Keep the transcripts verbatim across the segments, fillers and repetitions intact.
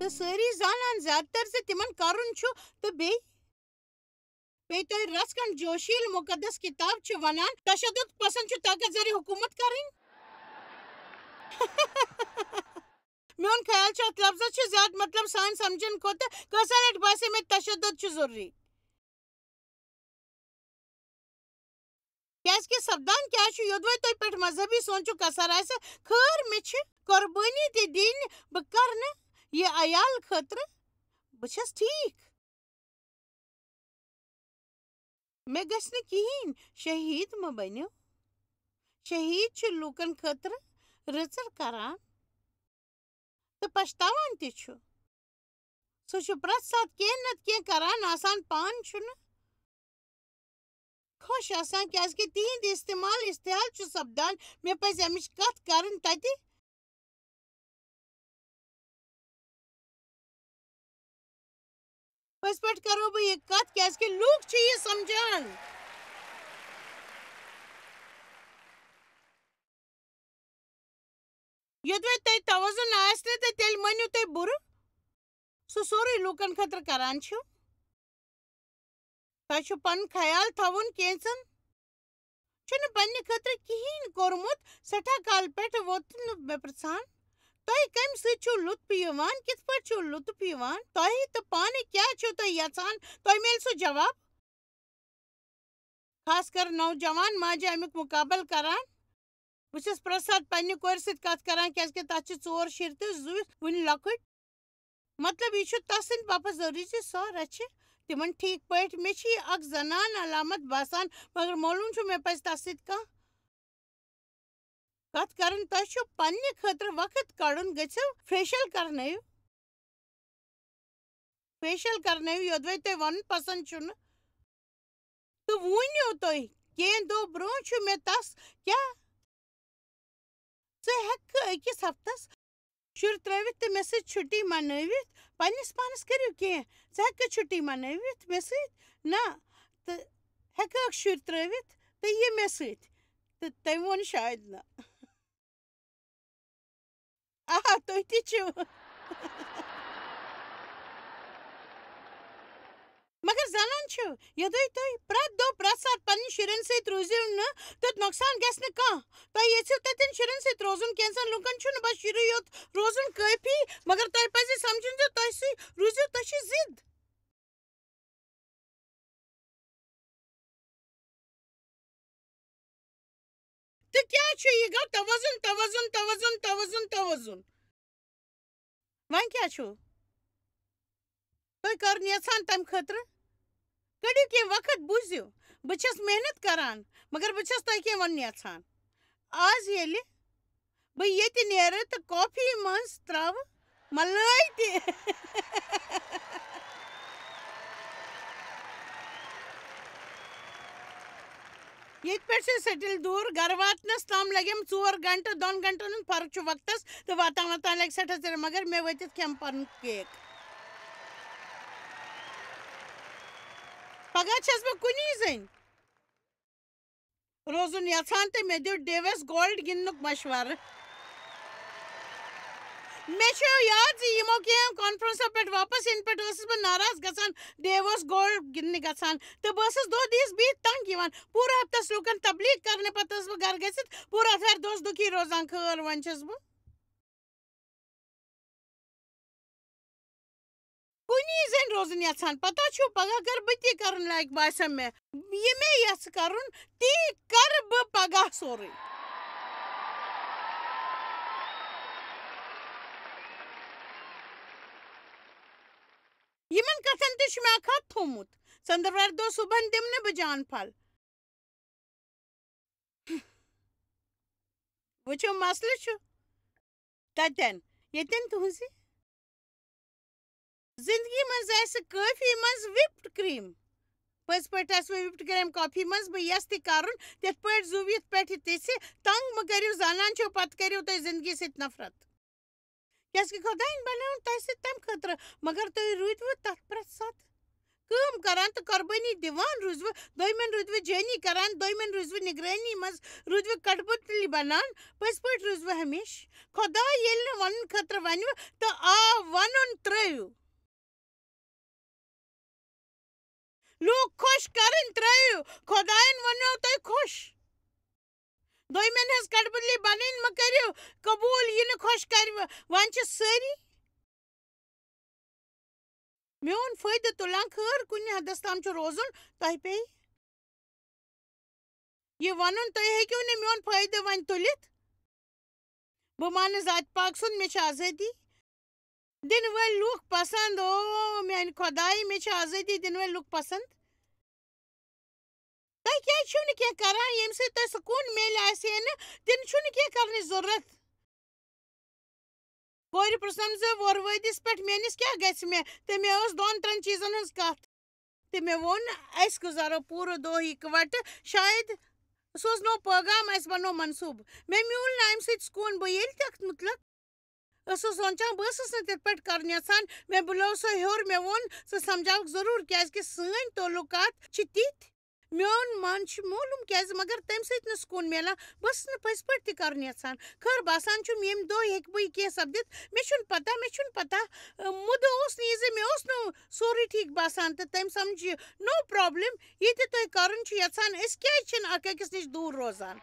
تہٕ سٲری زانان زیادٕ تر زِ تِمن کرُن چھُ، تہٕ بیٚیہِ، بیٚیہِ تۄہہِ رژھ کھنڈ جوشیل مقدس کتاب چھِ ونان، تشدد پسند چھُ طاقت ذریعہ حکومت کرٕنۍ۔ میون خیال چھُ، اتھ لفظس چھُ زیادٕ مطلب سانہِ سمجھن کھۄتہٕ کٲژاہ لٹہِ باسے مےٚ تشدد چھُ ضروٗری۔ کیازِ کہِ سپدان کیاہ چھُ، یوٚدوے تۄہہِ پٮ۪ٹھ مذہبی سونچُک اثر آسہِ، خٲر مےٚ چھِ قربٲنی تہِ دِنۍ، بہٕ کرٕ نہٕ یہِ عیال خٲطرٕ، بہٕ چھَس ٹھیٖک۔ مےٚ گژھِ نہٕ کِہیٖنۍ، شہیٖد مہٕ بٔنِو۔ شہیٖد چھِ لوٗکن خٲطرٕ رٕژر کران تہٕ پچھتاوان تہِ چھُ۔ سُہ چھُ پرٛٮ۪تھ ساتہٕ کینٛہہ نتہٕ کینٛہہ کران آسان، پانہٕ چھُنہٕ خۄش آسان، کیازِ کہِ تِہنٛدِ استعمال استحال چھُ سپدان۔ مےٚ پزِ امِچ کتھ کرٕنۍ تتہِ۔ پٔزۍ پٲٹھۍ کرو بہٕ یہِ کتھ، کیازِ کہِ لوٗکھ چھِ یہِ سمجھان۔ یوٚدوَے تۄہہِ توازن آسہِ نہٕ، تہٕ تیٚلہِ مٲنِو تُہۍ بُرٕ۔ سُہ سورُے لوٗکن خٲطرٕ کران چھِو۔ تۄہہِ چھُ پنُن خیال تھاوُن، کینٛژن چھُنہٕ پننہِ خٲطرٕ کِہیٖنۍ کوٚرمُت، سٮ۪ٹھاہ کالہٕ پٮ۪ٹھ ووت نہٕ مےٚ پرژھان، تۄہہِ کَمہِ سۭتۍ چھُو لُطف یِوان، کِتھ پٲٹھۍ چھُو لُطف یِوان، تۄہہِ تہٕ پانہٕ کیٛاہ چھُو تُہۍ یژھان، تۄہہِ میلہِ سُہ جواب۔ خاص کر نوجوان ماجہِ اَمیُک مُقابلہٕ کران۔ بہٕ چھَس پرٛٮ۪تھ ساتہٕ پننہِ کورِ سۭتۍ کَتھ کران، کیٛازِ کہِ تَس چھِ ژور شُرۍ تہٕ زٕ وُنہِ لۄکٕٹۍ۔ مطلب، یہِ چھُ تَس سٕنٛدِ باپتھ ضروٗری زِ سۄ رَچھِ تِمن ٹھیٖک پٲٹھۍ۔ مےٚ چھِ یہِ اکھ زنان علامت باسان، مگر معلوم چھُ مےٚ پَزِ تَس سۭتۍ کانٛہہ کَتھ کَرٕنۍ۔ تۄہہِ چھُ پننہِ خٲطرٕ وقت کَڑُن، گٔژھِو facial کرنٲیِو۔ Facial کرنٲیِو، یوٚدوَے تۄہہِ وَنُن پسنٛد چھُنہٕ۔ تہٕ وُنِو تُہۍ، کینٛہہ دۄہ برٛونٛہہ چھُ مےٚ تَس کیٛاہ ژٕ ہٮ۪ککھٕ أکِس ہفتس شُرۍ ترٲوِتھ تہٕ مےٚ سۭتۍ چھُٹی منٲوِتھ؟ پننِس پانس کٔرِو کینٛہہ، ژٕ ہٮ۪ککھٕ چھُٹی منٲوِتھ مےٚ سۭتۍ؟ نہ، تہٕ ہٮ۪کہٕ ہاکھ شُرۍ ترٲوِتھ تہٕ یہِ مےٚ سۭتۍ؟ تہٕ تٔمۍ ووٚن شاید نہ۔ آ، تُہۍ تہِ چھِو۔ مگر زانان چھِو، یوٚدُے تُہۍ پرٛٮ۪تھ دۄہ، پرٛٮ۪تھ ساتہٕ پننٮ۪ن شُرٮ۪ن سۭتۍ روٗزِو نہٕ، تہٕ نۄقصان گژھِ نہٕ کانٛہہ۔ تۄہہِ ییٚژھِو تَتٮ۪ن شُرٮ۪ن سۭتۍ روزُن، کینٛژن لوٗکن چھُنہٕ بس شُرُے یوت روزُن کٲفی، مگر تۄہہِ پزِ سمجھُن زِ تۄہہِ سۭتۍ روٗزِو، تۄہہِ چھِ ضد۔ تہٕ کیٛاہ چھُ یہِ؟ گوٚو توازُن، توازُن، توازُن، توازُن، توازُن۔ وۄنۍ کیٛاہ چھُو؟ تُہۍ کَرُن یَژھان تَمہِ خٲطرٕ؟ کٔڑِو کینٛہہ وقت، بوٗزِو۔ بہٕ چھَس محنت کَران، مگر بہٕ چھَس تۄہہِ کینٛہہ وَنُن یَژھان۔ آز ییٚلہِ بہٕ ییٚتہِ نیرٕ تہٕ کافی منٛز ترٛاوٕ ملٲے تہِ۔ ییٚتہِ پٮ۪ٹھ چھِ سٹل دوٗر، گرٕ واتنس تام لگٮ۪م ژور گھنٹہٕ، دۄن گھنٹن ہُنٛد فرق چھُ وقتس، تہٕ واتان واتان لگہِ سٮ۪ٹھاہ ژیر، مگر مےٚ وٲتِتھ کھٮ۪مہٕ پنُن کیک۔ پگاہ چھَس بہٕ کُنی زٔنۍ روزُن یژھان تہٕ مےٚ دیُت ڈیوس گولڈ گِنٛدنُک مشورٕ۔ مےٚ چھُ یاد زِ یِمو کینٛہہ کانفرنسو پٮ۪ٹھ واپس یِنہٕ پٮ۪ٹھ ٲسٕس بہٕ ناراض گژھان، ڈیوس گولڈ گِنٛدنہِ گژھان، تہٕ بہٕ ٲسٕس دۄہ دیٖس بِہِتھ تنٛگ یِوان۔ پوٗرٕ ہفتس لوٗکن تبلیغ کرنہٕ پتہٕ ٲسٕس بہٕ گرٕ گٔژھِتھ پوٗرٕ آتھوارِ دۄہس دُکھی روزان۔ خٲر، وۄنۍ چھَس بہٕ کُنی زٔنۍ روزُن یژھان۔ پتہ چھُو، پگاہ کر بہٕ تہِ کرُن لایق باسیٚو مےٚ۔ یہِ مےٚ یژھٕ کرُن، تی کرٕ بہٕ پگاہ سورُے۔ یِمن کتھن تہِ چھُ مےٚ اکھ ہتھ تھوٚومُت۔ ژٔنٛدٕروارِ دۄہ صُبحن دِمہٕ نہٕ بہٕ جان پھل۔ وٕچھِو، مسلہٕ چھُ تتٮ۪ن، ییٚتٮ۪ن تُہنٛزِ زندگی منٛز آسہِ کافی منٛز whipped cream۔ پٔزۍ پٲٹھۍ آسہِ وۄنۍ whipped cream کافی منٛز۔ بہٕ یژھٕ تہِ کرُن تِتھ پٲٹھۍ زُو یِتھ پٮ۪ٹھ یہِ تِژھِ۔ تنگ مہٕ کٔرِو، زانان چھِو، پتہٕ کٔرِو تُہۍ زندگی سۭتۍ نفرت۔ کیازِ کہِ خۄداین بنٲوٕن تۄہہِ سۭتۍ تمہِ خٲطرٕ، مگر تُہۍ روٗدوٕ تتھ پرٛٮ۪تھ ساتہٕ کٲم کران تہٕ قۄربٲنی دِوان روٗزوٕ، دوٚیمٮ۪ن روٗدوٕ جٲنی کران، دوٚیمٮ۪ن روٗزوٕ نگرٲنی منٛز، روٗدوٕ کٹبُتلی بنان، پٔزۍ پٲٹھۍ روٗزوٕ ہمیشہٕ۔ خۄداے ییٚلہِ نہٕ ونُن خٲطرٕ ونِوٕ تہٕ آ ونُن ترٲوِو۔ لوٗکھ خۄش کرٕنۍ ترٲوِو، خۄدایَن وننو تۄہہِ خۄش۔ دوٚیمٮ۪ن ہٕنٛز کٹبُتلی بنٕنۍ مہ کٔرِو قبوٗل، یہِ نہٕ خۄش کرِوٕ۔ وۄنۍ چھِ سٲری میون فٲیدٕ تُلان۔ خٲر کُنہِ حدس تام چھُ روزُن، تۄہہِ پیٚیہِ یہِ ونُن، تُہۍ ہیٚکِو نہٕ میون فٲیدٕ وۄنۍ تُلِتھ۔ بہٕ مانہٕ ذاتِ پاک سُنٛد، مےٚ چھِ آزٲدی۔ دِنہٕ وٲلۍ لوٗکھ پسنٛد، او میانہِ خۄدایہِ، مےٚ چھِ آزٲدی دِنہٕ وٲلۍ لوٗکھ پسنٛد۔ تُہۍ کیٛازِ چھِو نہٕ کینٛہہ کران، ییٚمہِ سۭتۍ تۄہہِ سکوٗن میلہِ آسہِ ہے نہٕ؟ تِم چھُنہٕ کینٛہہ کرنٕچ ضروٗرت۔ کورِ پرٛژھنم زِ وۄرٕ وٲدِس پٮ۪ٹھ میٲنِس کیٛاہ گژھِ مےٚ؟ تہٕ مےٚ ٲس دۄن ترٛٮ۪ن چیٖزن ہٕنٛز کتھ۔ تہٕ مےٚ ووٚن، أسۍ گُزارو پوٗرٕ دۄہ اِکوٹہٕ۔ شاید سوزنو پٲغام، اَسہِ بنوو منصوٗبہٕ۔ مےٚ میوٗل نہٕ اَمہِ سۭتۍ سکوٗن۔ بہٕ ییٚلہِ تہِ اَتھ مُتلق ٲسٕس سونٛچان، بہٕ ٲسٕس نہٕ تِتھ پٲٹھۍ کرُن یژھان۔ مےٚ بُلٲو سۄ ہیوٚر، مےٚ ووٚن، "ژٕ سمجھاوکھ ضروٗر، کیازِ کہِ سٲنۍ تعلقات چھِ تِتھۍ۔" میون من چھُ معلوم کیازِ، مگر تَمہِ سۭتۍ نہٕ سکوٗن میلان۔ بہٕ ٲسٕس نہٕ پٔزۍ پٲٹھۍ تہِ کرُن یژھان۔ خٲر، باسان چھُم، ییٚمہِ دۄہ ہیٚکہِ بہٕ یہِ کینٛہہ سپدِتھ، مےٚ چھُنہٕ پتہ، مےٚ چھُنہٕ پتہ۔ مُدٕ اوس نہٕ یہِ زِ مےٚ اوس نہٕ سورُے ٹھیٖک باسان تہٕ تٔمۍ سمجھ یہِ۔ No problem، یہِ تہِ تۄہہِ کرُن چھُ یژھان، أسۍ کیازِ چھِنہٕ اکھ أکِس نِش دوٗر روزان؟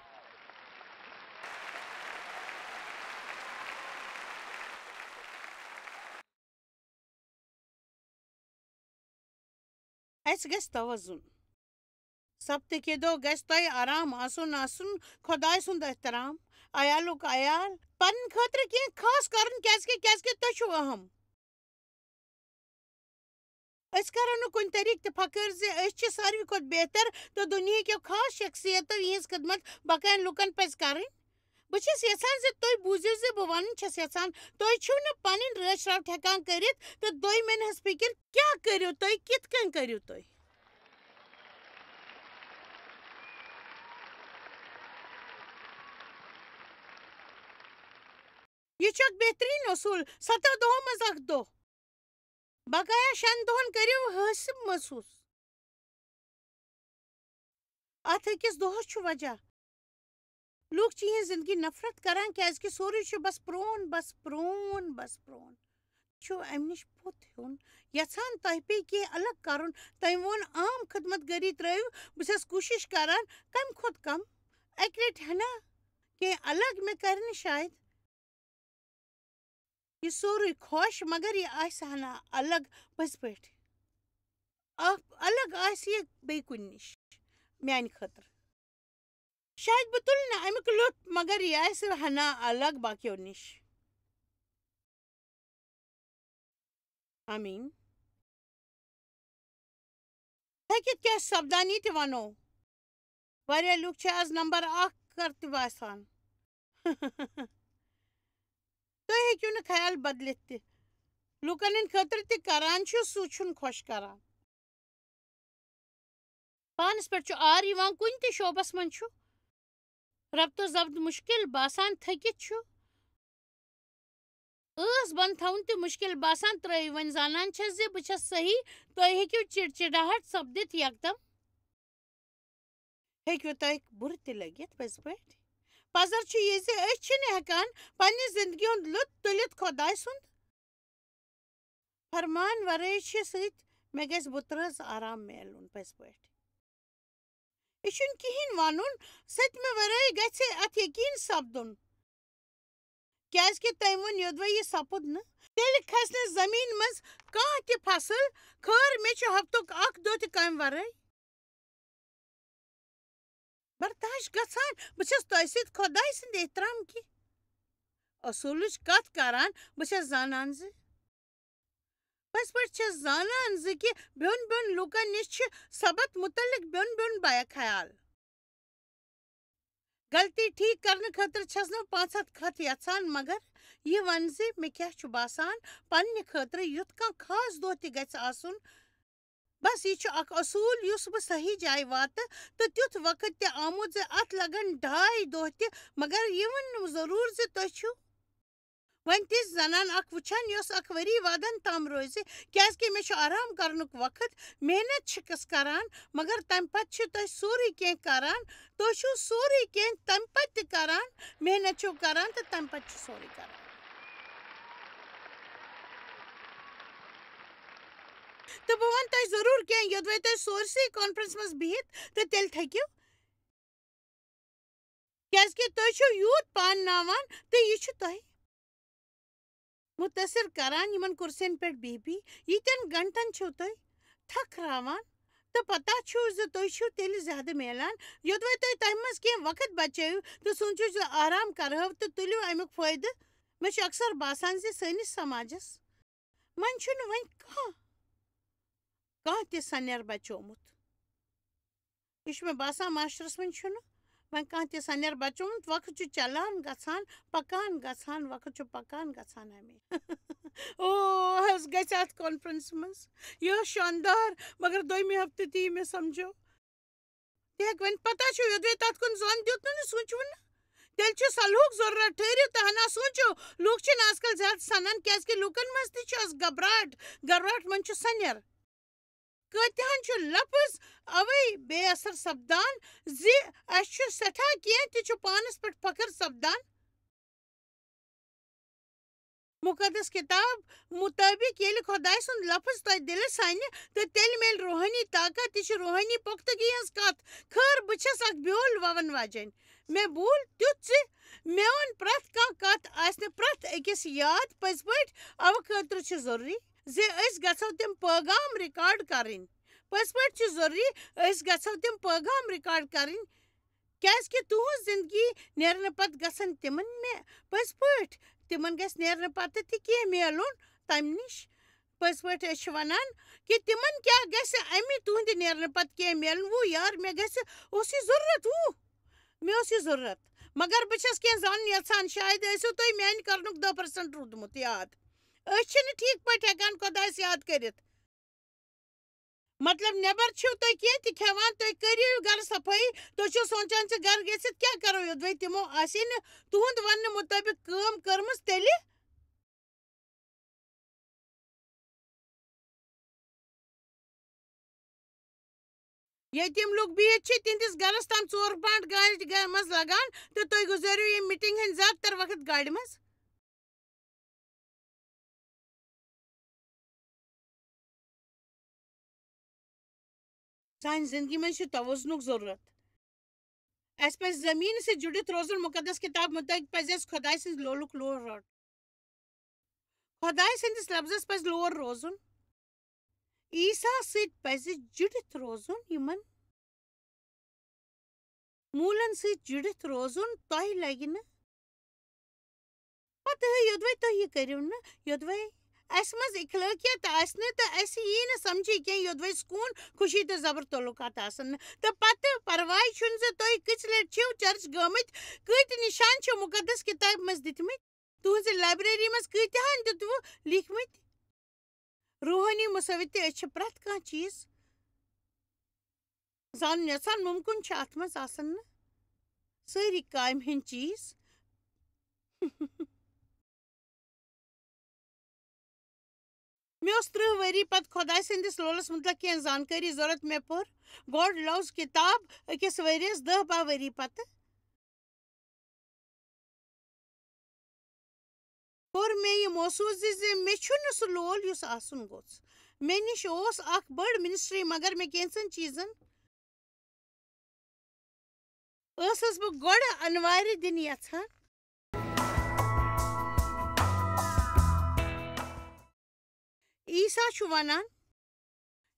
اَسہِ گژھِ توازُن۔ سبتہٕ کہِ دۄہ گژھِ تۄہہِ آرام آسُن، آسُن خۄداے سُنٛد احترام، عیالُک عیال، پنٕنۍ خٲطرٕ کینٛہہ خاص کرُن، کیازِ کہِ، کیازِ کہِ تُہۍ چھِو اہم۔ أسۍ کرو نہٕ کُنہِ طریٖقہٕ تہِ فخر زِ أسۍ چھِ ساروی کھۄتہٕ بہتر تہٕ دُنیہٕکیو خاص شخصیتو یِہنٛز خدمت بقاین لوٗکن پزِ کرٕنۍ۔ بہٕ چھَس یژھان زِ تُہۍ بوٗزِو زِ بہٕ وَنُن چھَس یژھان، تُہۍ چھِو نہٕ پنٕنۍ رٲچھ راوٹھ ہٮ۪کان کٔرِتھ تہٕ دوٚیمٮ۪ن ہٕنٛز فِکِر کیٛاہ کٔرِو تُہۍ، کِتھ کٔنۍ کٔرِو تُہۍ؟ یہِ چھُ اکھ بہتریٖن اصوٗل، ستو دۄہو منٛز اکھ دۄہ۔ بقایا شٮ۪ن دۄہن کٔرِو حٲسِب محسوٗس۔ اتھ أکِس دۄہس چھُ وجہ۔ لوٗکھ چھِ یِہٕنٛز زندگی نفرت کران، کیازِ کہِ سورُے چھُ بس پرٛون، بس پرٛون، بس پرٛون۔ چھُ امہِ نِش پوٚت ہیوٚن، یژھان تۄہہِ پیٚیہِ کینٛہہ الگ کرُن۔ تٔمۍ ووٚن، "عام خدمت گٲری ترٲیِو، بہٕ چھَس کوٗشِش کران کمہِ کھۄتہٕ کم اکہِ لٹہِ ہنا کینٛہہ الگ مےٚ کرِ نہٕ شاید یہِ سورُے خۄش، مگر یہِ آسہِ ہنا الگ پٔزۍ پٲٹھۍ۔ اکھ الگ آسہِ یہِ بیٚیہِ کُنہِ نِش میانہِ خٲطرٕ۔ شاید بہٕ تُلہٕ نہٕ امیُک لُطف، مگر یہِ آسہِ ہنا الگ باقیو نِش۔" آمیٖن۔ تۄہہِ کِتھ کیٛاہ سپدان یہِ تہِ وَنو؟ واریاہ لُکھ چھِ آز نمبر اکھ کر تہِ باسان۔ تُہۍ ہیٚکِو نہٕ خیال بدلِتھ تہِ۔ لُکن ہٕنٛدِ خٲطرٕ تہِ کران چھُ، سُہ چھُنہٕ خۄش کران۔ پانس پٮ۪ٹھ چھُ عار یِوان، کُنہِ تہِ شعبس منٛز چھُ ربط و ضبط مُشکِل باسان، تھٔکِتھ چھُ۔ ٲس بنٛد تھاوُن تہِ مُشکِل باسان، ترٛٲیِو وۄنۍ۔ زانان چھَس زِ بہٕ چھَس صحیح، تُہۍ ہیٚکِو چِڑچِڑاہٹ سپدِتھ یکدم۔ ہیٚکِو تۄہہِ بُرٕ تہِ لٔگِتھ، پٔزۍ پٲٹھۍ۔ پزر چھُ یہِ زِ أسۍ چھِنہٕ ہٮ۪کان پننہِ زندگی ہُنٛد لُطف تُلِتھ خۄداے سُنٛد فرمان ورٲے چھِ سۭتۍ مےٚ گژھِ بُتہٕ رٲژ آرام میلُن پٔزۍ پٲٹھۍ۔ یہِ چھُنہٕ کِہیٖنۍ وَنُن، سٔتمہِ ورٲے گژھِ اَتھ یقیٖن سپدُن۔ کیٛازِ کہِ تٔمۍ ووٚن، یوٚدوَے یہِ سپُد نہٕ، تیٚلہِ کھسہِ نہٕ زٔمیٖن منٛز کانٛہہ تہِ فصل۔ خٲر، مےٚ چھُ ہفتُک اکھ دۄہ تہِ کامہِ ورٲے برداش گژھان۔ بہٕ چھَس تۄہہِ سۭتۍ خۄداے سٕنٛدِ احترام کہِ اصوٗلٕچ کتھ کران۔ بہٕ چھَس زانان زِ پٔزۍ پٲٹھۍ چھَس زانان زِ کہِ بیوٚن بیوٚن لوٗکن نِش چھِ سبت مُتعلق بیوٚن بیوٚن بیان خیال۔ غلطی ٹھیک کرنہٕ خٲطرٕ چھَس نہٕ پانٛژھ ہَتھ خط یژھان، مگر یہِ وَن زِ مےٚ کیٛاہ چھُ باسان پننہِ خٲطرٕ، یُتھ کانٛہہ خاص دۄہ تہِ گژھِ آسُن۔ بس، یہِ چھُ اکھ اصوٗل، یُس بہٕ صحیح جایہِ واتہٕ تہٕ تیُتھ وقت تہِ آمُت زِ اتھ لگن ڈاے دۄہ تہِ، مگر یہِ ؤنِو ضروٗر زِ تُہۍ چھِو وۄنۍ تِژھ زنان اکھ وٕچھان، یۄس اکھ ؤری وادن تام روزِ، کیازِ کہِ مےٚ چھُ آرام کرنُک وقت، محنت چھِکس کران، مگر تمہِ پتہٕ چھِ تُہۍ سورُے کینٛہہ کران، تُہۍ چھِو سورُے کینٛہہ تمہِ پتہٕ تہِ کران، محنت چھِو کران تہٕ تمہِ پتہٕ چھِ سورُے کران۔ تہٕ بہٕ وَنہٕ تۄہہِ ضروٗر کینٛہہ، یوٚدوَے تُہۍ سورسٕے کانفرنس منٛز بِہِتھ تہٕ تیٚلہِ تھٔکِو۔ کیازِ کہِ تُہۍ چھِو یوٗت پانہٕ ناوان تہٕ یہِ چھُ تۄہہِ۔ مُتٲثِر کران یِمن کُرسین پٮ۪ٹھ بِہہ بِہہ۔ ییٖتٮ۪ن گھنٹن چھِو تُہۍ تھکھراوان تہٕ پتہ چھُو زِ تُہۍ چھِو تیٚلہِ زیادٕ میلان، یوٚدوَے تُہۍ تَمہِ منٛز کینٛہہ وقت بچٲیِو تہٕ سوٗنٛچِو زِ آرام کرہو تہٕ تُلِو اَمیُک فٲیدٕ۔ مےٚ چھُ اکثر باسان زِ سٲنِس سماجس منٛز چھُنہٕ وۄنۍ کانٛہہ، کانٛہہ تہِ سنیر بچومُت۔ یہِ چھُ مےٚ باسان، معاشرس منٛز چھُنہٕ وۄنۍ کانٛہہ تہِ سنیر بچومُت۔ وقت چھُ چلان گژھان، پکان گژھان، وقت چھُ پکان گژھان ہمیشہِ۔ او، حظ گژھِ اتھ کانفرنس منٛز۔ یہِ ٲس شاندار، مگر دوٚیمہِ ہفتہٕ تہِ یہِ مےٚ سمجھو۔ تہِ ہیٚکہِ وۄنۍ پتہ چھُ، یوٚدوَے تتھ کُن زوٚن دیُت نہٕ، نہٕ سوٗنٛچوٕ نہٕ۔ تیٚلہِ چھُ صلحُک ضروٗرت۔ ٹھٔہرِو تہٕ ہنا سوٗنٛچِو۔ لوٗکھ چھِنہٕ آزکل زیادٕ سنان، کیازِ کہِ لوٗکن منٛز تہِ چھُ از گھبراہٹ۔ گھبراہٹ منٛز چھُ سنیر۔ کۭتِہن چھُ لفظ اوے بے اثر سپدان زِ اسہِ چھُ سٮ۪ٹھاہ کینٛہہ تہِ چھُ پانس پٮ۪ٹھ فخر سپدان۔ مُقدس کِتاب مُطٲبِق ییٚلہِ خۄداے سُنٛد لفظ تۄہہِ دِلس اَنہِ، تہٕ تیٚلہِ میلہِ روحٲنی طاقت، یہِ چھِ روحٲنی پۄختگی ہٕنٛز کتھ۔ خٲر، بہٕ چھَس اکھ بیول وَوَن واجیٚنۍ۔ مےٚ بوٗل تیُتھ زِ میون پرٛٮ۪تھ کانٛہہ کتھ آسہِ نہٕ پرٛٮ۪تھ أکِس یاد پٔزۍ پٲٹھۍ۔ اوٕ خٲطرٕ چھُ ضروٗری زِ أسۍ گژھو تِم پٲغام ریکارڈ کرٕنۍ۔ پٔزۍ پٲٹھۍ چھُ ضروٗری أسۍ گژھو تِم پٲغام ریکارڈ کرٕنۍ، کیازِ کہِ تُہنٛز زندگی نیرنہٕ پتہٕ گژھن تِمن مےٚ پٔزۍ پٲٹھۍ، تِمن گژھِ نیرنہٕ پتہٕ تہِ کینٛہہ میلُن تمہِ نِش۔ پٔزۍ پٲٹھۍ أسۍ چھِ ونان کہِ تِمن کیٛاہ گژھِ امہِ تُہنٛدِ نیرنہٕ پتہٕ کینٛہہ میلُن۔ وُ یار، مےٚ گژھِ، اوس یہِ ضروٗرت، وُ مےٚ اوس یہِ ضروٗرت۔ مگر بہٕ چھَس کینٛہہ زانُن یژھان، شاید ٲسِو تُہۍ میانہِ کرنُک دَہ پٔرسنٹ روٗدمُت یاد۔ أسۍ چھِنہٕ ٹھیٖک پٲٹھۍ ہٮ۪کان خۄدایَس یاد کٔرِتھ۔ مطلب، نٮ۪بر چھِو تُہۍ کینٛہہ تہِ کھٮ۪وان، تُہۍ کٔرِو گرٕ صفٲیی، تُہۍ چھِو سونٛچان زِ گرٕ گٔژھِتھ کیٛاہ کرو، یوٚدوَے تِمو آسہِ نہٕ تُہُنٛد وننہٕ مُطٲبِق کٲم کٔرمٕژ، تیٚلہِ ییٚتہِ یِم لُکھ بِہِتھ چھِ، تِہنٛدِس گرس تام ژور پانٛژھ گاڑِ گرِ منٛز لگان تہٕ تُہۍ گُزٲرِو ییٚمہِ میٖٹِنٛگ ہٕنٛدِ زیادٕ تر وقت گاڑِ منٛز۔ سانہِ زندگی منٛز چھُ توازنُک ضروٗرت۔ اَسہِ پَزِ زٔمیٖنہِ سۭتۍ جُڑِتھ روزُن۔ مُقدس کِتاب مُطٲبِق پَزِ اَسہِ خۄداے سٕنٛز لولُک لول روٚٹ-، خۄداے سٕنٛدِس لفظس پَزِ لول روزُن۔ عیسیٰ سۭتۍ پَزِ جُڑِتھ روزُن۔ یِمن موٗلن سۭتۍ جُڑِتھ روزُن، تۄہہِ لگہِ نہٕ پتہٕ۔ یوٚدوَے تُہۍ یہِ کٔرِو نہٕ، یوٚدوَے اَسہِ منٛز اخلٲقیت آسہِ نہٕ تہٕ اَسہِ یی نہٕ سمجھی کینٛہہ، یوٚدوَے سکوٗن، خوشی تہٕ زبر تعلقات آسن نہٕ۔ تہٕ پتہٕ پرواے چھُنہٕ زِ تُہۍ کٔژِ لٹہِ چھِو چرچ گٲمٕتۍ، کۭتۍ نشان چھِ مُقدس کِتابہِ منٛز دِتمٕتۍ۔ تُہنٛزِ لائبریری منٛز کۭتیاہن دِتوٕ لیٖکھمٕتۍ؟ روحٲنی مسٲوِتھ تہِ، أسۍ چھِ پرٛٮ۪تھ کانٛہہ چیٖز زانُن یژھان۔ مُمکِن چھُ اَتھ منٛز آسن نہٕ سٲری کامہِ ہٕنٛدۍ چیٖز۔ مےٚ اوس ترٕٛہ ؤری پتہٕ خۄداے سٕنٛدِس لولس مُتعلق کینٛہہ زانکٲری ضروٗرت۔ مےٚ پٔر God Loves کِتاب أکِس ؤرِیَس دَہ باہ ؤری پتہٕ۔ کوٚر مےٚ یہِ محسوٗس زِ، زِ مےٚ چھُنہٕ سُہ لول یُس آسُن گوٚژھ۔ مےٚ نِش اوس اکھ بٔڑ منسٹری، مگر مےٚ کینٛژن چیٖزن ٲسٕس بہٕ گۄڈٕ انوارِ دِنۍ یژھان۔ عیسیٰ چھُ ونان،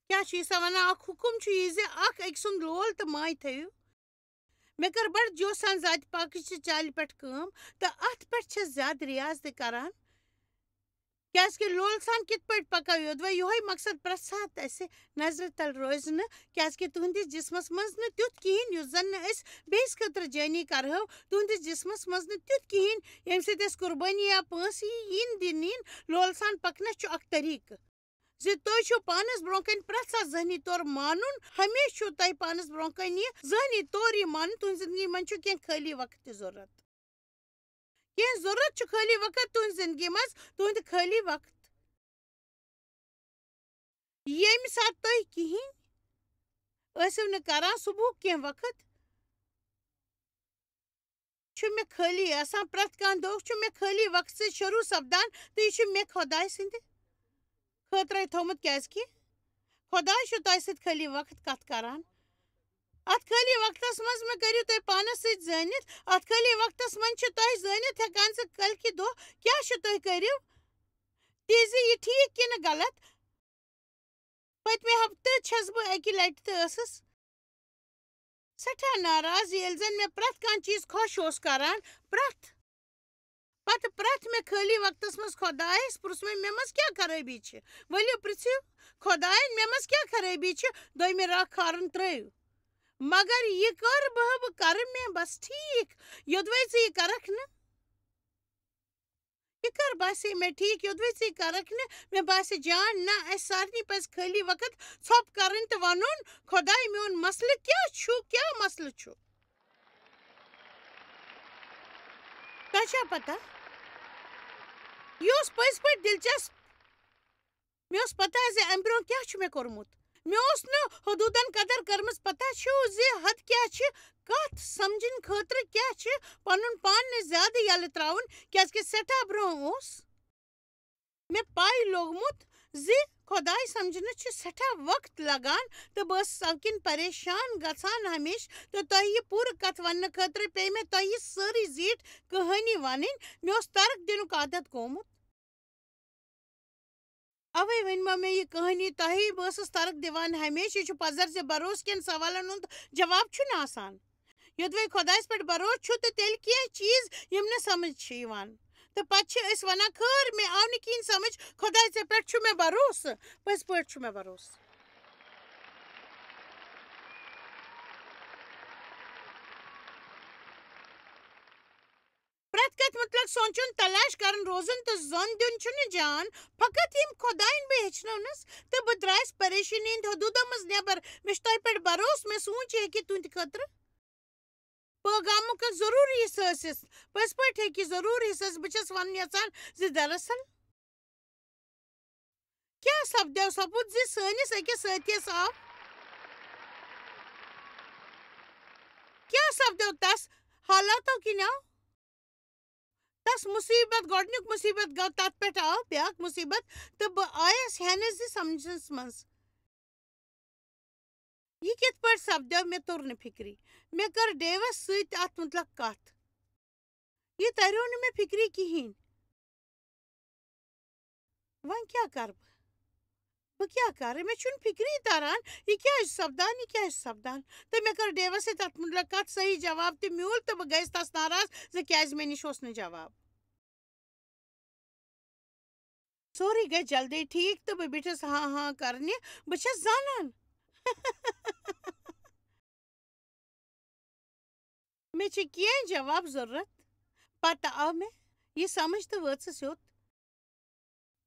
کیٛاہ چھُ عیسیٰ ونان؟ اکھ حُکُم چھُ یہِ زِ اکھ أکۍ سُنٛد لول تہٕ ماے تھٲیِو۔ مےٚ کٔر بڑٕ جوشان ذاتِ پاکٕچہِ چالہِ پٮ۪ٹھ کٲم تہٕ اتھ پٮ۪ٹھ چھَس زیادٕ ریاض تہِ کران۔ کیازِ کہِ لول سان کِتھ پٲٹھۍ پکو یوٚدوَے یِہوٚے مقصد پرٛٮ۪تھ ساتہٕ اَسہِ نظرِ تل روزِ نہٕ، کیازِ کہِ تُہنٛدِس جسمس منٛز نہٕ تیُتھ کِہیٖنۍ یُس زن نہٕ أسۍ بیٚیِس خٲطرٕ جٲنی کرہو، تُہنٛدِس جسمس منٛز نہٕ تیُتھ کِہیٖنۍ ییٚمہِ سۭتۍ اَسہِ قربٲنی یا پونٛسہٕ یی، یِن دِنہٕ یِن۔ لول سان پکنس چھُ اکھ طریٖقہٕ زِ تُہۍ چھِو پانس برونٛہہ کنہِ پرٛٮ۪تھ ساتہٕ ذہنی طور مانُن، ہمیشہِ چھُو تۄہہِ پانس برونٛہہ کنہِ یہِ ذہنی طور یہِ مانُن، تُہنٛزِ زندگی منٛز چھُ کینٛہہ خٲلی وقت تہِ ضروٗرت۔ کینٛہہ ضروٗرت چھُ خٲلی وقت تُہنٛزِ زندگی منٛز، تُہنٛدِ خٲلی وقت۔ ییٚمہِ ساتہٕ تُہۍ کِہیٖنۍ ٲسِو نہٕ کران، صُبحُک کینٛہہ وقت چھُ مےٚ خٲلی آسان، پرٛٮ۪تھ کانٛہہ دۄہ چھُ مےٚ خٲلی وقت سۭتۍ شروٗع سپدان، تہٕ یہِ چھُ مےٚ خۄداے سٕنٛدِ خٲطرَے تھوٚومُت، کیٛازِکہِ خۄداے چھُ تۄہہِ سۭتۍ خٲلی وقت کَتھ کران۔ اَتھ خٲلی وقتَس منٛز مہٕ کٔرِو تُہۍ پانَس سۭتۍ زٲنِتھ، اَتھ خٲلی وقتَس منٛز چھِ تۄہہِ زٲنِتھ ہٮ۪کان زِ کٲلۍ کہِ دۄہ کیٛاہ چھُ تُہۍ کٔرِو، تہِ زِ یہِ ٹھیٖک کِنہٕ غلط۔ پٔتمہِ ہفتہٕ چھَس بہٕ اَکہِ لَٹہِ تہٕ ٲسٕس سٮ۪ٹھاہ ناراض، ییٚلہِ زَن مےٚ پرٛٮ۪تھ کانٛہہ چیٖز خۄش اوس کران، پرٛٮ۪تھ، پتہٕ پرٛٮ۪تھ مےٚ خٲلی وقتَس منٛز خۄدایَس پرٛژھ مےٚ، مےٚ منٛز کیٛاہ خرٲبی چھِ؟ ؤلِو پرٛژھِو خۄدایَن، مےٚ منٛز کیٛاہ خرٲبی چھِ؟ دوٚیمہِ راتھ کھارُن ترٛٲیِو۔ مگر یہِ کَر بہٕ، بہٕ کَرٕ مےٚ بس ٹھیٖک، یوٚدوَے ژٕ یہِ کَرَکھ نہٕ۔ یہِ کر باسے مےٚ ٹھیٖک، یوٚدوَے ژٕ یہِ کرکھ نہٕ؟ مےٚ باسہِ جان، نہ، اَسہِ سارنٕے پَزِ خٲلی وقت ژھۄپ کرٕنۍ تہٕ وَنُن، "خۄداے، میون مسلہٕ کیٛاہ چھُ؟ کیٛاہ مسلہٕ چھُ؟" تۄہہِ چھا پتہ؟ یہِ اوس پٔزۍ پٲٹھۍ دلچسپ۔ مےٚ اوس پتہ زِ امہِ برونٛہہ کیٛاہ چھُ مےٚ کوٚرمُت۔ مےٚ اوس نہٕ حدوٗدن قدر کٔرمٕژ۔ پتہ چھُو زِ حد کیٛاہ چھِ؟ کتھ سمجھنہٕ خٲطرٕ کیٛاہ چھِ پنُن پان نِش زیادٕ یلہٕ ترٛاوُن، کیٛازِکہِ سٮ۪ٹھاہ برونٛہہ اوس مےٚ پَے لوٚگمُت زِ خۄداے سمجھنَس چھُ سٮ۪ٹھاہ وقت لگان، تہٕ بہٕ ٲسٕس اَمہِ کِنۍ پریشان گژھان ہمیشہٕ، تہٕ تۄہہِ یہِ پوٗرٕ کتھ وننہٕ خٲطرٕ پیٚیہِ مےٚ تۄہہِ یہِ سٲرٕے زیٖٹھ کہانی ونٕنۍ۔ مےٚ اوس ترک دِنُک عادت گوٚمُت۔ اوے ؤنۍ ما مےٚ یہِ کہانی تۄہہِ، بہٕ ٲسٕس ترک دِوان ہمیشہٕ، یہِ چھُ پزر زِ بھروسہٕ کٮ۪ن سوالن ہُنٛد جواب چھُنہٕ آسان۔ یوٚدوَے خۄدایَس پٮ۪ٹھ بھروسہٕ چھُ، تہٕ تیٚلہِ کینٛہہ چیٖز یِم نہٕ سمجھ چھِ یِوان۔ تہٕ پتہٕ چھِ أسۍ ونان، "خٲر، مےٚ آو نہٕ کِہیٖنۍ سمجھ، خۄداے، ژےٚ پٮ۪ٹھ چھُ مےٚ بھروسہٕ، پٔزۍ پٲٹھۍ چھُ مےٚ بھروسہٕ۔" پرٛٮ۪تھ کتھِ مُتلق سونٛچُن، تلاش کرُن، روزُن تہٕ زۄن دیُن چھُنہٕ جان۔ فقط ییٚمۍ خۄدایَن بہٕ ہیٚچھنٲونَس تہٕ بہٕ درٛایَس پریشٲنی ہِنٛدِ حدوٗدو منٛز نٮ۪بر۔ مےٚ چھُ تۄہہِ پٮ۪ٹھ بھروسہٕ، مےٚ سوٗنٛچ یہِ ہیٚکہِ تُہنٛدِ خٲطرٕ پٲغامُک اکھ ضروٗری حصہٕ ٲسِتھ۔ پٔزۍ پٲٹھۍ ہیٚکہِ ضروٗری حصہٕ ٲسِتھ۔ بہٕ چھَس وَنُن یَژھان زِ دراصل کیٛاہ سپدیو؟ سپُد زِ سٲنِس أکِس سٲتھیَس آو، کیٛاہ سپدیو تَس حالاتو کِنۍ آو؟ تَس مُصیٖبت، گۄڈٕنیُک مُصیٖبت گوٚو، تَتھ پٮ۪ٹھ آو بیٛاکھ مُصیٖبت، تہٕ بہٕ آیَس ہٮ۪نہٕ زِ سمجھنَس منٛز۔ یہِ کِتھ پٲٹھۍ سپدیو، مےٚ توٚر نہٕ فِکری۔ مےٚ کٔر ڈیوَس سۭتۍ تہِ اَتھ مُتلق کَتھ۔ یہِ تَریو نہٕ مےٚ فِکری کِہیٖنۍ۔ وۄنۍ کیٛاہ کَرٕ بہٕ؟ بہٕ کیٛاہ کَرٕ؟ مےٚ چھُنہٕ فِکری تَران، یہِ کیٛازِ چھُ سپدان، یہِ کیٛازِ چھُ سپدان؟ تہٕ مےٚ کٔر ڈیوَس سۭتۍ تَتھ مُتلق کَتھ، صحیح جواب تہِ میوٗل، تہٕ بہٕ گٔیَس تَس ناراض زِ کیٛازِ مےٚ نِش اوس نہٕ جواب۔ سورُے گژھِ جلدی ٹھیٖک تہٕ بہٕ بیٖٹھٕس ہاں ہاں کرنہِ۔ بہٕ چھَس زانان۔ مےٚ چھِ کینٛہہ جواب ضروٗرت۔ پتہٕ آو مےٚ یہِ سمجھ تہٕ وٲژٕس یوٚت۔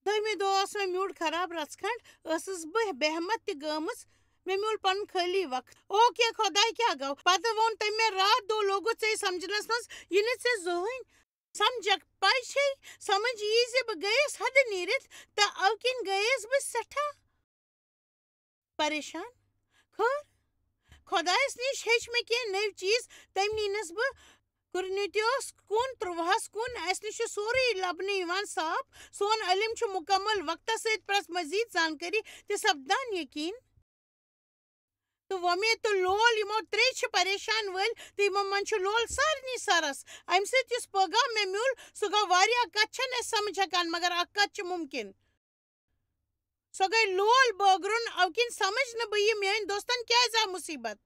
دوٚیمہِ دۄہ اوس مےٚ موٗڈ خراب رژھ کھنٛڈ، ٲسٕس بہٕ بے ہمت تہِ گٔمٕژ۔ مےٚ میوٗل پنُن خٲلی وقت۔ او کے خۄداے، کیٛاہ گوٚو؟ پتہٕ ووٚن تٔمۍ مےٚ، راتھ دۄہ لوٚگُتھ ژےٚ سمجھنس منٛز، یہِ نہٕ ژےٚ زٕہٕنۍ سمجھکھ۔ پَے چھے، سمجھ یی زِ بہٕ گٔیَس حدٕ نیٖرِتھ تہٕ اَوٕ کِنۍ گٔیَس بہٕ سٮ۪ٹھاہ پریشان۔ خٲر، خۄدایَس نِش ہیٚچھ مےٚ کینٛہہ نٔوۍ چیٖز۔ تٔمۍ نیٖنَس بہٕ کُرنِتیوس کُن، تُرٛواہَس کُن۔ اَسہِ نِش چھُ سورُے لَبنہٕ یِوان صاف۔ سون علم چھُ مُکمل وقتَس سۭتۍ پرٛٮ۪تھ مزید زانکٲری تہِ سپدان یقیٖن۔ تہٕ وۄمید تہٕ لول، یِمو ترٛے چھِ پریشان وٲلۍ، تہٕ یِمو منٛز چھُ لول سارنٕے سرس۔ اَمہِ سۭتۍ یُس پٲغام مےٚ میوٗل، سُہ گوٚو واریاہ کتھٕ چھَنہٕ أسۍ سمجھ ہٮ۪کان، مگر اکھ کتھ چھِ مُمکِن۔ سۄ گٔے لول بٲگرُن، اَوٕ کِنۍ سمجھ نہٕ بہٕ یہِ میٛٲنۍ دوستن کیٛازِ آو مُصیٖبت۔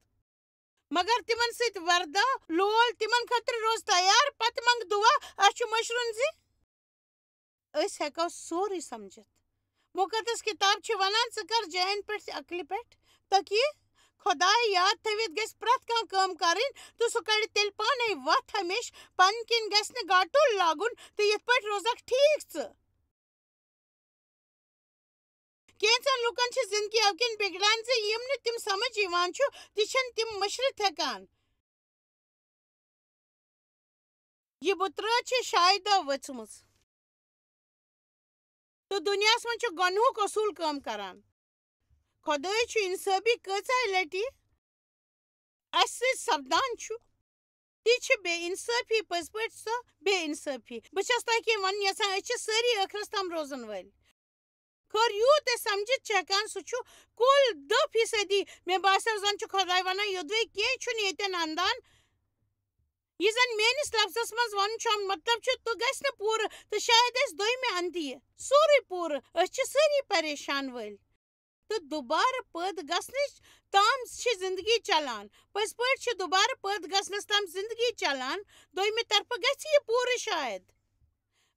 مگر تِمن سۭتۍ ورداو لول، تِمن خٲطرٕ روز تیار، پتہٕ منٛگ دُعا، اَسہِ چھُ مٔشرُن زِ أسۍ ہٮ۪کو سورُے سمجھِتھ۔ مُقدس کِتاب چھِ وَنان، "ژٕ کر جاین پٮ۪ٹھ عقلہِ پٮ۪ٹھ تٔکیہِ۔" خۄداے یاد تھٲوِتھ گژھِ پرٛٮ۪تھ کانٛہہ کٲم کرٕنۍ، تہٕ سُہ کڑِ تیٚلہِ پانے وَتھ ہمیشہٕ۔ پنٕنۍ کِنۍ گژھِ نہٕ گاٹُل لاگُن، تہٕ یِتھ پٲٹھۍ روزکھ ٹھیٖک ژٕ۔ کینٛژن لوٗکن چھِ زندگی اَوٕ کِنۍ بِگڑان زِ یِم نہٕ تِم سمجھ یِوان چھُ، تہِ چھِنہٕ تِم مٔشرِتھ ہٮ۪کان۔ یہِ بُترٲژ چھِ شاہہِ دۄہ ؤژھمٕژ۔ تہٕ دُنیاہَس منٛز چھُ گۄنہُک اصوٗل کٲم کران۔ خۄداے چھُ اِنصٲفی کۭژاہ لَٹہِ اَسہِ سۭتۍ سپدان چھُ، تہِ چھِ بے اِنصٲفی، پٔزۍ پٲٹھۍ سۄ بے اِنصٲفی۔ بہٕ چھَس تۄہہِ کینٛہہ وَنُن یَژھان، أسۍ چھِ سٲری ٲخرَس تام روزَن وٲلۍ۔ خٲر، یوٗت أسۍ سَمجِتھ چھِ ہٮ۪کان، سُہ چھُ کُل دَہ فیٖصدی۔ مےٚ باسیو، زَن چھُ خۄداے وَنان، یوٚدوَے کینٛہہ چھُنہٕ ییٚتٮ۪ن اَندان، یہِ زَن میٛٲنِس لفظَس منٛز وَنُن چھُ، مطلب چھُ، تہٕ گژھِ نہٕ پوٗرٕ، تہٕ شاید اَسہِ دوٚیمہِ اَندٕ یہِ سورُے پوٗرٕ۔ أسۍ چھِ سٲری پریشان وٲلۍ۔ تہٕ دُبارٕ پٲدٕ گژھنٕچ تام چھِ زندگی چلان۔ پٔزۍ پٲٹھۍ چھِ دُبارٕ پٲدٕ گژھنَس تام زندگی چلان۔ دوٚیمہِ طرفہٕ گژھِ یہِ پوٗرٕ شاید۔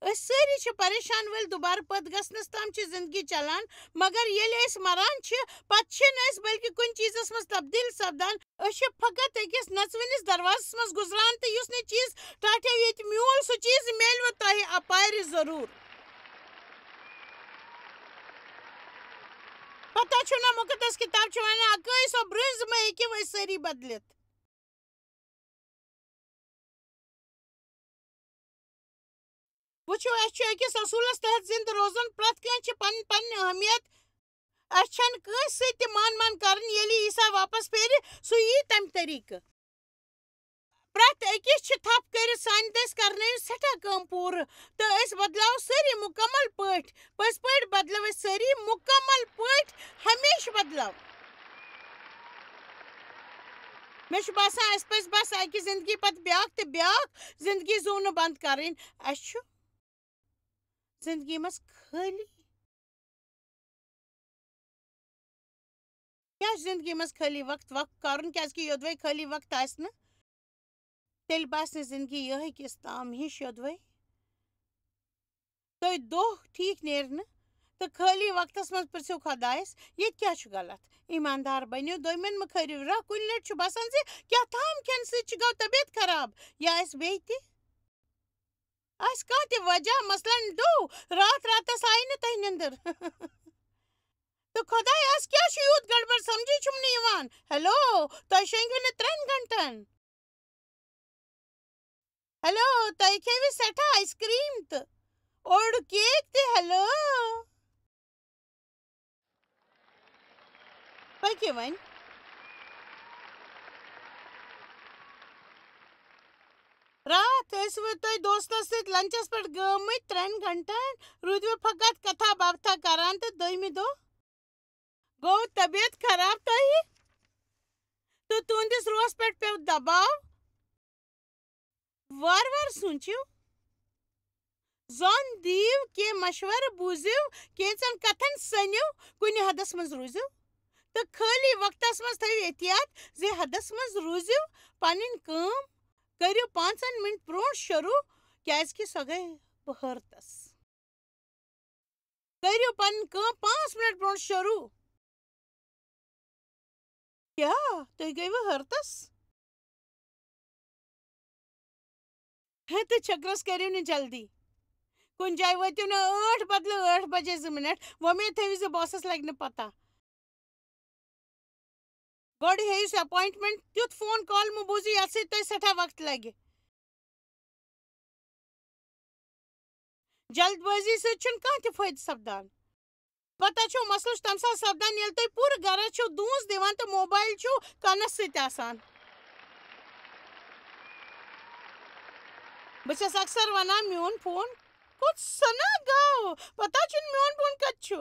أسۍ سٲری چھِ پریشان وٲلۍ، دُبارٕ پٲدٕ گژھنَس تام چھِ زندگی چلان، مگر ییٚلہِ أسۍ مران چھِ، پتہٕ چھِنہٕ أسۍ بلکہِ کُنہِ چیٖزَس منٛز تبدیٖل سپدان۔ أسۍ چھِ فقط أکِس نژوٕنِس دروازَس منٛز گُزران، تہٕ یُس نہٕ چیٖز ٹاٹھیو ییٚتہِ میوٗل، سُہ چیٖز میلوٕ تۄہہِ اَپارِ ضروٗر۔ پتہ چھُنا، مُقدس کِتاب چھِ وَنان، اَکٲے سۄ برٛونٛہہ زِ مہ ہیٚکِو أسۍ سٲری بدلِتھ۔ وٕچھِو، اَسہِ چھُ أکِس اصوٗلَس تحت زِندٕ روزُن۔ پرٛٮ۪تھ کٲنٛسہِ چھِ پنٕنۍ پنٕنۍ اہمیت۔ اَسہِ چھَنہٕ کٲنٛسہِ سۭتۍ تہِ مان مان کَرٕنۍ۔ ییٚلہِ عیسیٰ واپس پھیرِ، سُہ یی تَمہِ طریٖقہٕ۔ پرٛٮ۪تھ أکِس چھِ تھپھ کٔرِتھ سانہِ دٔسۍ کرنٲوِتھ سٮ۪ٹھاہ کٲم پوٗرٕ، تہٕ أسۍ بدلاو سٲری مُکمل پٲٹھۍ۔ پٔزۍ پٲٹھۍ بدلو أسۍ سٲری مُکمل پٲٹھۍ، ہمیشہٕ بدلو۔ مےٚ چھُ باسان، اَسہِ پَزِ بس اَکہِ زندگی پتہٕ بیٛاکھ تہٕ بیٛاکھ زندگی زوٗنہٕ بنٛد کرٕنۍ۔ اَسہِ چھُ زندگی منٛز خٲلی کیٛاہ چھُ زندگی منٛز خٲلی وقت وقت کرُن؟ کیٛازِ کہِ یوٚدوَے خٲلی وقت آسہِ نہٕ، تیٚلہِ باسہِ نہٕ زندگی یِہوٚے کِژھ تام ہِش یوٚدوَے۔ تُہۍ دۄہ ٹھیٖک نیرِ نہٕ تہٕ خٲلی وقتس منٛز پرٛژھِو خۄدایس، ییٚتہِ کیٛاہ چھُ غلط؟ ایٖماندار بٔنِو، دوٚیمٮ۪ن مہٕ کھٲرِو راہ۔ کُنہِ لٹہِ چھُ باسان زِ کیٛاہ تام کھٮ۪نہٕ سۭتۍ چھِ گوٚو طبیعت خراب یا آسہِ بیٚیہِ تہِ۔ آسہِ کانٛہہ تہِ وجہ، مثلاً ڈو، راتھ راتس آیہِ نہٕ تۄہہِ نِندٕر۔ تہٕ خۄداے، آز کیٛاہ چھُ یوٗت گڑبڑ، سمجھے چھُم نہٕ یِوان۔ ہیلو، تۄہہِ شۄنٛگوٕ نہٕ ترٛٮ۪ن گھنٹن۔ ہیلو، تۄہہِ کھیٚوٕ سٮ۪ٹھاہ آیِس کرٛیٖم تہٕ اوٚڑ کیک تہِ۔ ہیلو۔ پٔکِو وۄنۍ۔ راتھ ٲسوٕ تُہۍ دوستس سۭتۍ لنچس پٮ۪ٹھ گٲمٕتۍ ترٛٮ۪ن گھنٹن، روٗدوٕ فقط کتھا باتھا کران تہٕ دوٚیمہِ دۄہ گوٚو طبیعت خراب تۄہہِ تہٕ تُہنٛدِس روحس پٮ۪ٹھ پیوٚو دباو۔ وارٕ وارٕ سوٗنٛچِو، زان دِیِو، کینٛہہ مشورٕ بوٗزِو، کینٛژن کتھن سٔنِو، کُنہِ حدس منٛز روٗزِو تہٕ خٲلی وقتس منٛز تھٲیِو احتیاط زِ حدس منٛز روٗزِو۔ پنٕنۍ کٲم کٔرِو پانٛژن منٹ برونٛٹھ شروٗع، کیازِ کہِ سۄ گٔے بہارتس۔ کٔرِو پنٕنۍ کٲم پانٛژھ منٹ برونٛٹھ شروٗع۔ کیٛاہ؟ تُہۍ گٔیوٕ حٲرتس؟ ہے، تہٕ چھٔکرس کٔرِو نہٕ جلدی۔ کُنہِ جایہِ وٲتِو نہٕ ٲٹھ بدلہٕ ٲٹھ بجے زٕ منٹ۔ وۄمید تھٲوِو زِ باسس لگہِ نہٕ پتہ۔ گۄڈٕ ہیٚیِو سُہ اپوینٹمنٹ، تیُتھ فون کال مہٕ بوٗزِو یتھ سۭتۍ تۄہہِ سٮ۪ٹھاہ وقت لگہِ۔ جلد بٲزی سۭتۍ چھُنہٕ کانٛہہ تہِ فٲیدٕ سپدان۔ پتہ چھو، مسلہٕ چھُ تمہِ ساتہٕ سپدان، ییٚلہِ تُہۍ پوٗرٕ گرس چھِو دونٛس دِوان تہٕ موبایل چھُو کنس سۭتۍ آسان۔ بہٕ چھَس اکثر ونان، میون فون کوٚت سنا گوٚو؟ پتہ چھُنہٕ میون فون کتہِ چھُ۔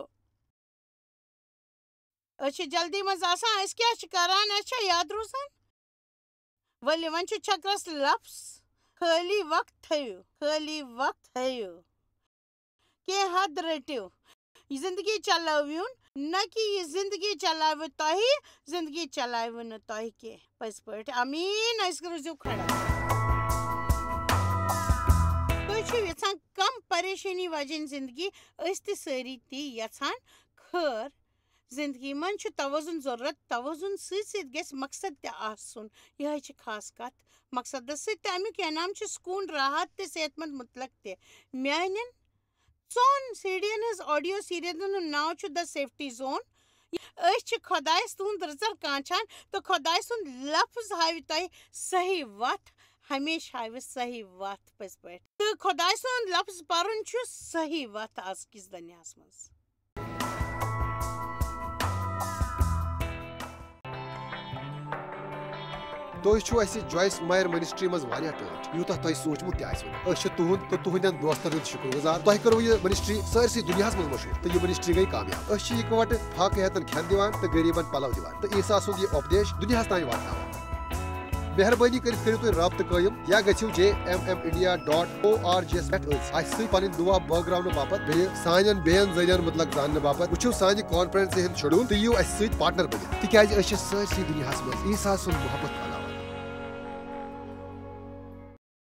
أسۍ چھِ جلدی منٛز آسان، أسۍ کیٛاہ چھِ کران، اَسہِ چھا یاد روزان؟ ؤلِو، وۄنۍ چھُ چھکرس لفظ، خٲلی وقت تھٲیِو، خٲلی وقت تھٲیِو۔ کینٛہہ حد رٔٹِو۔ یہِ زندگی چلاوٕنۍ، نہ کہِ یہِ زندگی چلاوِ تۄہہِ، زندگی چلاوِ نہٕ تۄہہِ کینٛہہ۔ پٔزۍ پٲٹھۍ۔ آمیٖن۔ أسۍ روٗزِو کھڑا۔ تُہۍ چھِو یژھان کم پریشٲنی وجن زندگی؟ أسۍ تہِ سٲری تی یژھان۔ خٲر، زندگی منٛز چھُ توازن ضروٗرت۔ توازن سۭتۍ سۭتۍ گژھِ مقصد تہِ آسُن۔ یِہوٚے چھِ خاص کتھ۔ مقصدس سۭتۍ تہٕ امیُک انعام چھُ سکوٗن، راحت تہٕ صحت مند مطلق تہِ۔ میانٮ۪ن ژۄن سیڈین ہٕنٛز آڈیو سیریزن ہُنٛد ناو چھُ The Safety Zone۔ أسۍ چھِ خۄدایس تُہُنٛد رٕژر کانچھان تہٕ خۄداے سُنٛد لفظ ہاوِ تۄہہِ صحیح وتھ، ہمیشہِ ہاوِ صحیح وتھ پٔزۍ پٲٹھۍ۔ تہٕ خۄداے سُنٛد لفظ پرُن چھُ صحیح وتھ ازکِس دُنیاہس منٛز۔ تُہۍ چھِو اَسہِ جویس مایر منسٹری منٛز واریاہ ٹٲٹھۍ، یوٗتاہ تۄہہِ سوٗنٛچمُت تہِ آسِوٕ نہٕ۔ أسۍ چھِ تُہُنٛد تہٕ تُہٕنٛدٮ۪ن دوستن ہُنٛد شُکر گُزار۔ تۄہہِ کٔروٕ یہِ منسٹری سٲرسٕے دُنیاہس منٛز مشہوٗر تہٕ یہِ منسٹری گٔے کامیاب۔ أسۍ چھِ یِکہٕ وٹہٕ فاقہٕ ہیتن کھٮ۪ن دِوان تہٕ غریٖبن پلو دِوان تہٕ عیسیٰ سُنٛد یہِ اُپدیش دُنیاہس تام واتناوان۔ مہربٲنی کٔرِتھ کٔرِو تُہۍ رابطہٕ قٲیِم یا گٔژھِو J M M India dot O R G یَس پٮ۪ٹھ أسۍ اَسہِ سۭتۍ پنٕنۍ دُعا بٲگراونہٕ باپتھ، بیٚیہِ سانٮ۪ن بیٚین ذٔریعن مُتلق زاننہٕ باپتھ۔ وٕچھِو سانہِ کانفرنسہِ ہُنٛد شیڈول تہٕ یِیِو اَسہِ سۭتۍ پارٹنر بٔنِتھ، تِکیازِ أسۍ چھِ سٲرسٕے دُنیاہَس منٛز عیسیٰ سُنٛد محبت کران۔